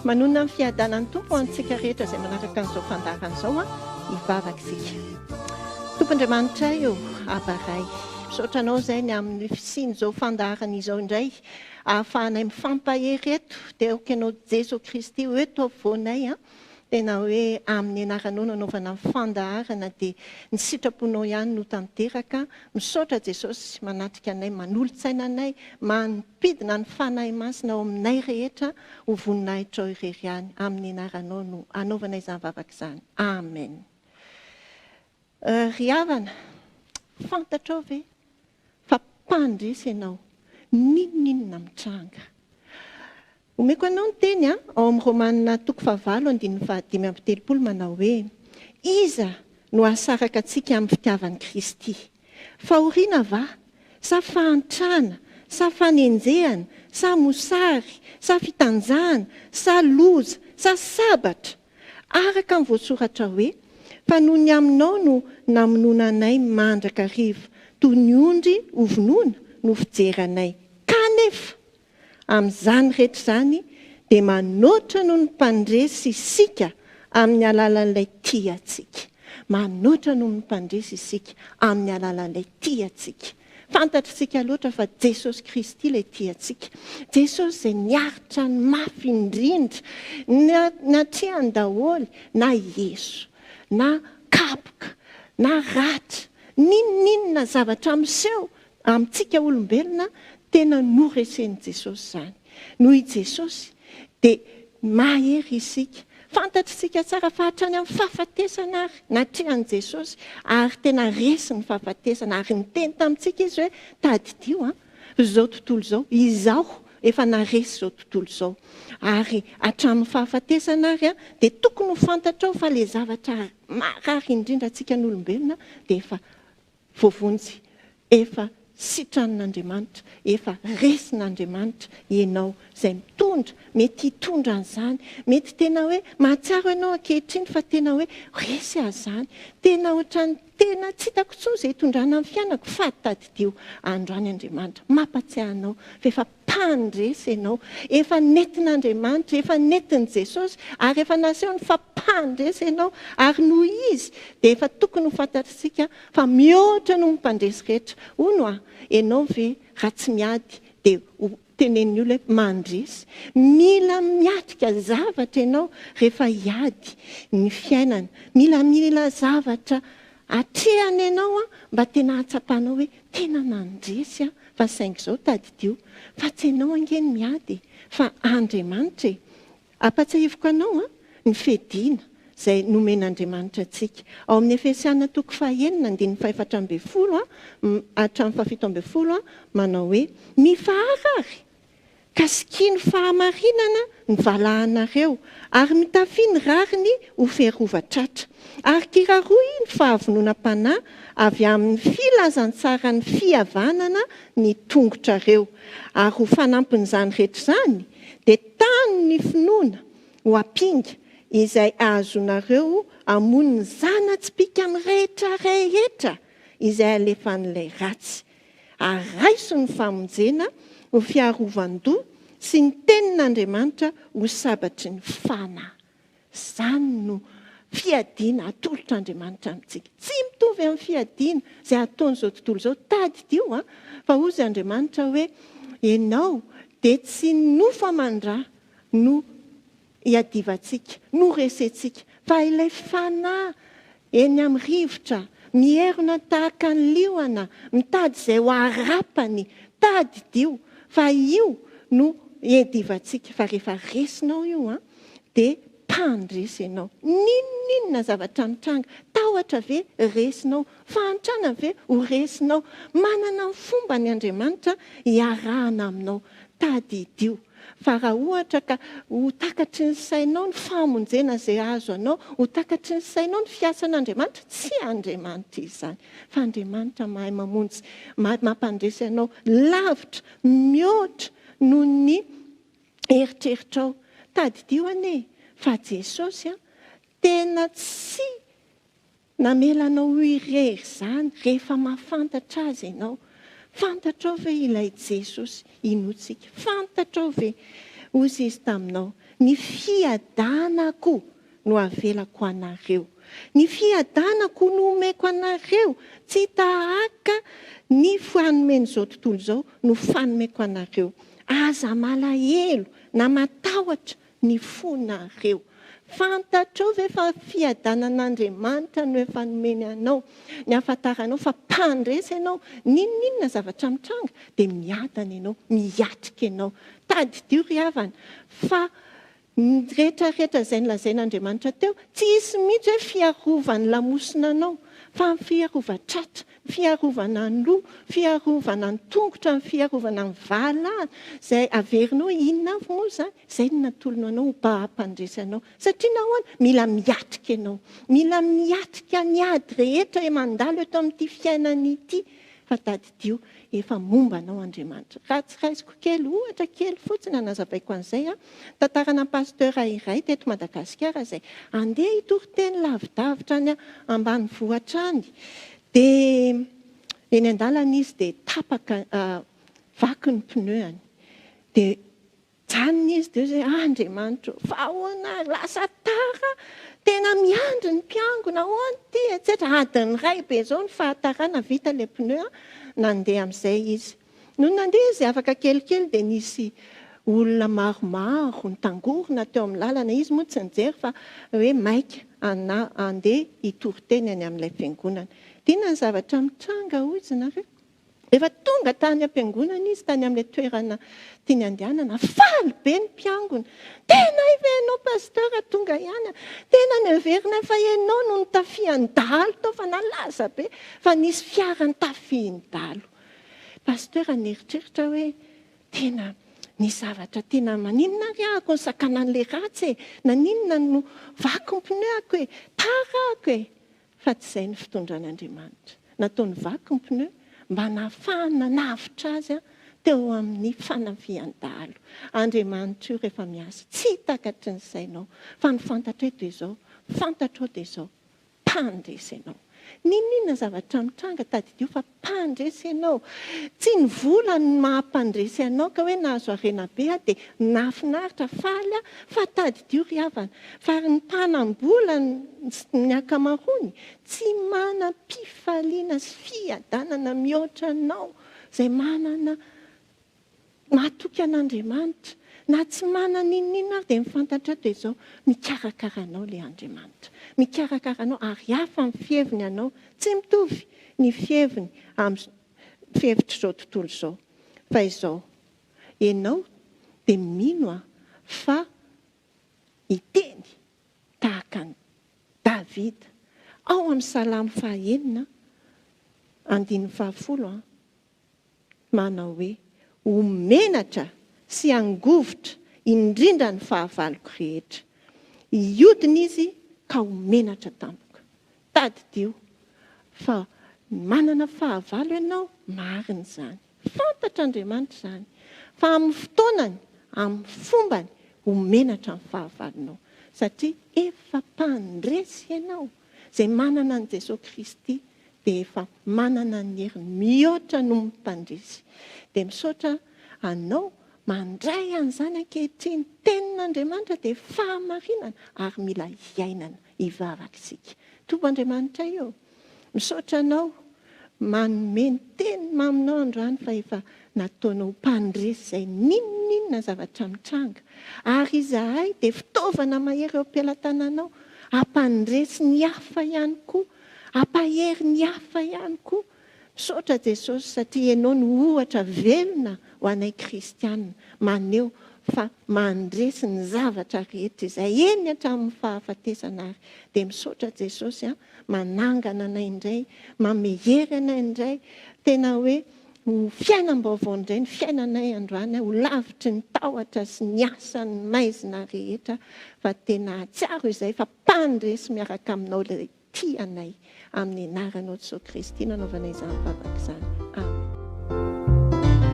Manonona ny fiadanan'ny Tompo ho antsika rehetra izay manaraka an'izao fandaharana izao an, hivavaka isika. Tompo Andriamanitray o, Aba Ray, misaotra Anao izay ny amin'ny fisian'izao fandaharana izao indray, ahafahanay mifampahery eto, dia aoka Ianao Jeso Kristy ho eto afovoanay an, Tena hoe amin'ny anaranao no anaovana ny fandaharana dia ny sitraponao ihany no tanteraka. Misaotra Jesosy manatrika anay, manolotsaina anay, mampidina ny Fanahy Masina ao aminay rehetra ho voninahitrao irery ihany. Amin'ny anaranao no anaovana izany vavaka izany. Amen. Ry havana, fantatrao ve fa mpandresy ianao n'inon'inona mitranga? Omeko anao ny teny ao amin'ny Romana toko fahavalo andininy fahadimy amby telopolo manao hoe, Iza no hahasaraka antsika amin'ny fitiavan'i Kristy? Fahoriana va? Sa fahantrana? Sa fanenjehana? Sa mosary? Sa fitanjahana? Sa loza? Sa sabatra? Araka ny voasoratra hoe, Fa noho ny aminao no namonoana anay mandrakariva, toy ny ondry hovonoina no fijery anay. Kanefa! Amin'izany rehetra izany dia manoatra noho ny mpandresy isika amin'ny alalan'ilay tia antsika. Manoatra noho ny mpandresy isika amin'ny alalan'ilay tia antsika. Fantatr'isika loatra fa Jesosy Kristy ilay tia antsika. Jesosy izay niaritra ny mafy indrindra, natrehany daholo na eso, na kapoka, na ratra, n'inon'inona zavatra miseho Amintsika olombelona, tena noresen'i Jesosy izany. Noho i Jesosy, dia mahery isika. Fantatr'isika tsara fa hatrany amin'ny fahafatesana ary, natrehan'i Jesosy, ary tena resy ny fahafatesana. Ary niteny tamintsika Izy hoe, Tadidio an, izao tontolo izao, Izaho efa naresy izao tontolo izao. Ary hatramin'ny fahafatesana ary, dia tokony ho fantatrao fa ilay zavatra marary indrindra antsika ny olombelona dia efa Voavonjy, efa sitranin'Andriamanitra, efa resin'Andriamanitra ianao izay mitondra, mety hitondra an'izany, mety tena hoe mahatsiaro ianao ankehitriny fa tena hoe resy aho izany, tena ohatran'ny tena tsy hitako intsony izay hitondrana ny fiainako fa tadidio androany Andriamanitra mampatsiahy anao fa efa Mpandresy ianao. Efa nentin'Andriamanitra, efa nentin'i Jesosy, ary efa nasehony fa mpandresy ianao. Ary noho Izy, dia efa tokony ho fantatr'isika fa mihoatra noho ny mpandresy rehetra. Hono aho, ianao ve raha tsy miady dia ho tenenin'ny olona hoe mandresy? Mila miatrika zavatra ianao rehefa hiady ny fiainana. Mila mila zavatra atrehana ianao mba tena hahatsapanao hoe tena nandresy aho. Fa saingy izao tadidio fa tsy ianao ange no miady e, fa Andriamanitra e! Ampatsiahiviko anao an, ny fiadiana izay nomen'Andriamanitra antsika. Ao amin'ny Efesiana toko fahenina andininy fahefatra ambin'ny folo an, hatramin'ny fahafito ambin'ny folo an, manao hoe, Mifahara ary! Ka sikino fahamarinana ny valahanareo, ary mitafia ny rariny ho fiarovan-tratra. Ary kiraroy ny fahavononam-panahy avy amin'ny filazantsaran'ny fihavanana ny tongotrareo. Ary ho fanampin'izany rehetra izany, dia tano ny finoana ho ampinga, izay ahazoanareo hamono ny zana-tsipìka mirehitra rehetra izay alefan'ilay ratsy. ary raiso ny famonjena ho fiarovan-doha sy ny tenin'Andriamanitra ho sabatry ny fanahy. Izany no fiadiana atolotr'Andriamanitra amintsika. Tsy mitovy amin'ny fiadiana izay ataon'izao tontolo izao. Tadidio an, fa hozy Andriamanitra hoe, Ianao dia tsy nofo aman-dra no iadivantsika, no resentsika, fa ilay fanahy eny amin'ny rivotra, mierona tahaka ny liona, mitady izay ho harapany, tadidio fa io no iadivantsika, fa rehefa resinao io an, dia mpandresy ianao, n'inon'inona zavatra mitranga, tahotra ve resinao, fahantrana ve ho resinao, manana ny fombany Andriamanitra hiarahana aminao, tadidio. Fa raha ohatra ka ho takatry ny sainao ny famonjena izay azo anao, ho takatry ny sainao ny fiasan'Andriamanitra, tsy Andriamanitra izany, fa Andriamanitra mahay mamonjy, mahay mampandresy anao lavitra mihoatra noho ny eritreritrao. Tadidio anie fa Jesosy tena tsy Namela anao ho irery izany rehefa mahafantatra Azy ianao. Fantatrao ve ilay Jesosy inoantsika? Fantatrao ve? Hoy izy taminao, Ny fiadanako no avelako anareo. Ny fiadanako no omeko anareo, tsy tahaka ny fanomen'izao tontolo izao no fanomeko anareo. Aza malahelo na matahotra ny fonareo. Fantatrao ve fa fiadanan'Andriamanitra no efa nomeny anao? Ny ahafantaranao fa mpandresy ianao, n'inon'inona zavatra mitranga dia miadana ianao, miatrika ianao. Tadidio ry havana fa ny rehetra rehetra izay nolazain'Andriamanitra teo, tsy hisy mihitsy hoe fiarovan'ny lamosina anao, fa ny fiarovan-tratra, ny fiarovana ny loha, fiarovana ny tongotra, ny fiarovana ny valahana, izay averinao inona avy moa izany? Izay no natolony anao ho mpampandresy anao. Satria nahoana? Mila miatrika ianao. Mila miatrika ny ady rehetra mandalo eto amin'ity fiainana ity. Fa tadidio, efa momba anao Andriamanitra. Raha tsy raisiko kely, ohatra kely fotsiny hanazavaiko an'izay an, tantarana pasteur iray teto Madagasikara izay handeha hitory teny lavidavitra any ambanivohitra any. Dia eny an-dalana izy dia tapaka, vaky ny pneu-ny. Dia Mijanona izy dia hoe, Ah Andriamanitra ô, fa ahoana ary, lasa tara, tena miandry ny mpiangona, ahoana ity, etsetra. Adiny iray be izao ny fahatarana, vita ilay pneu, nandeha amin'izay izy. Nony nandeha izy afaka kelikely dia nisy olona maromaro nitangorona teo amin'ny lalana, izy moa tsy nijery fa hoe maika handeha hitory teny any amin'ilay fiangonana. Dia inona ny zavatra mitranga hoy izy nareo? Rehefa tonga tany am-piangonana izy, tany amin'ilay toerana tiany handehanana, faly be ny mpiangona. Tena hay ve ianao Pasteur tonga ihany a! Tena noheverina fa ianao no notafihan'ny dahalo tao fa nalaza be fa nisy fiara notafihin'ny dahalo. Pasteur nieritreritra hoe tena nisy zavatra tena maninona ary ahako nisakanan'ilay ratsy e! Naninona no vaky ny pneu-ako e! Tara ahako e! Fa tsy izay ny fitondran'Andriamanitra. Nataony vaky ny pneu mba nahafahany nanavotra azy teo amin'ny fanafihan'ny dahalo. Andriamanitra io rehefa miasa, tsy takatry ny sainao. Fa ny fantatrao dia izao, fantatrao dia izao, mpandresy ianao. N'inon'inona zavatra mitranga, tadidio fa mpandresy ianao. Tsy ny vola no maha mpandresy anao ka hoe nahazo harena be aho dia nahafinaritra, faly aho, fa tadidio ry havana fa ny mpanam-bola ny ankamaroany tsy manam-pifaliana sy fiadanana mihoatra anao izay manana Matoky an'Andriamanitra. Na tsy manana n'inon'inona ary dia ny fantatrao dia izao, mikarakara anao ilay Andriamanitra. Mikarakara anao ary hafa ny fiheviny anao. Tsy mitovy ny fiheviny amin'ny fihevitr'izao tontolo izao. Fa izao, ianao dia mino aho fa hiteny tahaka an'i Davida. Ao amin'ny Salamo fahaenina, andininy fahafolo, manao hoe, Ho menatra sy hangovitra indrindra ny fahavaloko rehetra. Hiodina izy ka ho menatra tampoka. Tadidio fa manana fahavalo ianao, marina izany. Fantatr'Andriamanitra izany. Fa amin'ny fotoanany, amin'ny fombany, ho menatra ny fahavalonao. Satria efa mpandresy ianao. Izay manana an'i Jesoa Kristy dia efa manana ny heriny mihoatra noho ny mpandresy. Dia misaotra anao mandray an'izany ankehitriny. Tenin'Andriamanitra dia fahamarinana ary mila iainana. Hivavaka isika. Tompo Andriamanitray ô, misaotra anao manome ny teny maminao androany fa efa nataonao ho mpandresy izay n'inon'inona zavatra mitranga. Ary izahay dia fitaovana mahery eo am-pelatananao hampandresy ny hafa ihany koa, hampahery ny hafa ihany koa. Misaotra Jesosy satria Ianao no ohatra velona ho anay kristiana, maneho fa mandresy ny zavatra rehetra izay, eny hatramin'ny fahafatesana ary. Dia misaotra Jesosy a, manangana anay indray, manome hery anay indray, tena hoe ho fiainam-baovao indray ny fiainanay androany, ho lavitry ny tahotra sy ny asan'ny maizina rehetra, fa tena hahatsiaro izay fa mpandresy miaraka aminao ilay tia anay. Amin'ny anaranao Jesoa Kristy no anaovanay izany vavaka izany.